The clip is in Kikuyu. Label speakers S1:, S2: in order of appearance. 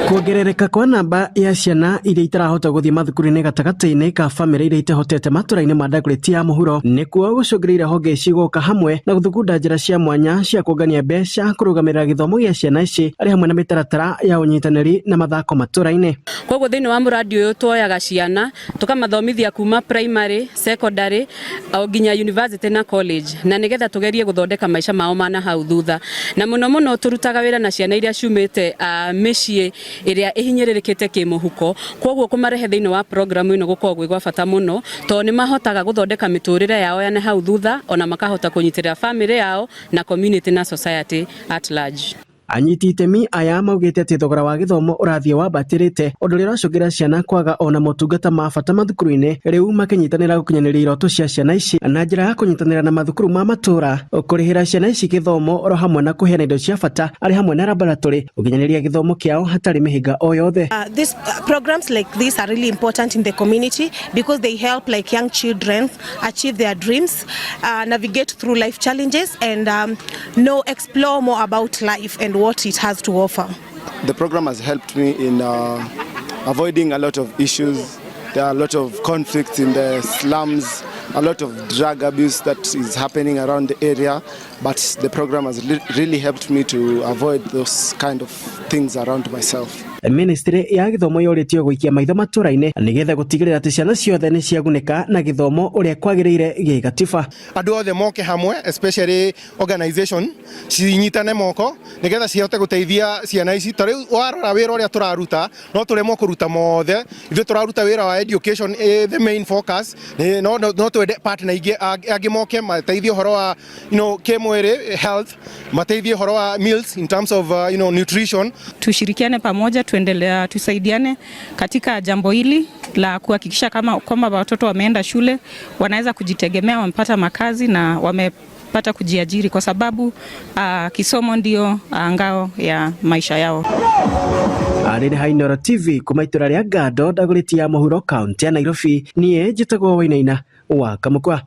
S1: Kuongerereka kwa namba ya ciana iria itarahota gũthiĩ mathukuru-inĩ gatagatĩ-inĩ ka bamĩrĩ iria itehotete matũra-inĩ ma Dagoretti ya mũhuro nĩkuo gũcũngĩrĩire honge ici gũka hamwe na gũthugunda njĩra cia mwanya cia kũngania mbeca kũrũgamĩrĩra gĩthomo gĩa ciana ici arĩ hamwe na mĩtaratara ya ũnyitanĩri na mathako matũra-inĩ.
S2: Koguo thĩinĩ wa mũrandi ũyũ tuoyaga ciana tũkamathomithia kuma primary, secondary o nginya university na college na nĩgetha tũgerie gũthondeka maica mao ma na hau thutha. Na mũno mũno tũrutaga wĩra na ciana iria ciumĩte mĩciĩ ĩrĩa ĩhinyĩrĩrĩkĩte kĩmũhuko. Koguo kũmarehe thĩinĩ wa program ĩno gũkoragwo gwĩ gwa bata mũno tondũ nĩ mahotaga gũthondeka mĩtũrĩre yao ya na hau thutha ona makahota kũnyitĩrĩra famĩlĩ yao na community na society at large.
S1: Anyiti itemi aya maugĩte atĩ thogora wa gĩthomo ũrathiĩ wambatĩrĩte ũndũ ũrĩa ũracũngĩra ciana kwaga ona motungata ma bata mathukuru-inĩ rĩu makĩnyitanĩra gũkinyanĩria iroto cia ciana ici na njĩra ya kũnyitanĩra na mathukuru ma matũra kũrĩhĩra ciana ici gĩthomo oro hamwe na kũheana indo cia bata arĩ hamwe na laboratory gũkinyanĩria gĩthomo kĩao hatarĩ mĩhĩnga o yothe.
S3: These programs like this are really important in the community because they help like young children achieve their dreams, navigate through life challenges and know explore more about life and what it has to offer.
S4: The program has helped me in avoiding a lot of issues. There are a lot of conflicts in the slums, a lot of drug abuse that is happening around the area, but the program has really helped me to avoid those kind of things around myself.
S1: Ministry ya gĩthomo yorĩtio gũikia maitho matũra-inĩ nĩgetha gũtigĩrĩra atĩ ciana ciothe nĩ ciagunĩka na gĩthomo ũrĩa kwagĩrĩire gĩgatiba.
S5: Andũ othe moke hamwe, especially organization cinyitane moko nigetha cihote guteithia ciana ici. Ta riu warora wira uria turaruta, no turemwo kuruta mothe. Ithuĩ turaruta wira wa education, the main focus. No twende partner ingĩ angĩ moke mateithie ũhoro wa kĩmwĩrĩ, health, mateithie ũhoro wa meals in terms of nutrition.
S6: Tushirikiane pamoja, tuendelea, tusaidiane katika jambo hili la kuhakikisha kama kwamba watoto wameenda shule, wanaweza kujitegemea, wamepata makazi na wamepata kujiajiri, kwa sababu kisomo ndio ngao ya maisha yao.
S1: Arĩ Inooro TV kuma itũra rĩa Ngando, Dagoretti ya mũhuro, kaunti ya Nairobi, niĩ njĩtagwo Wainaina wa Kamũkwa.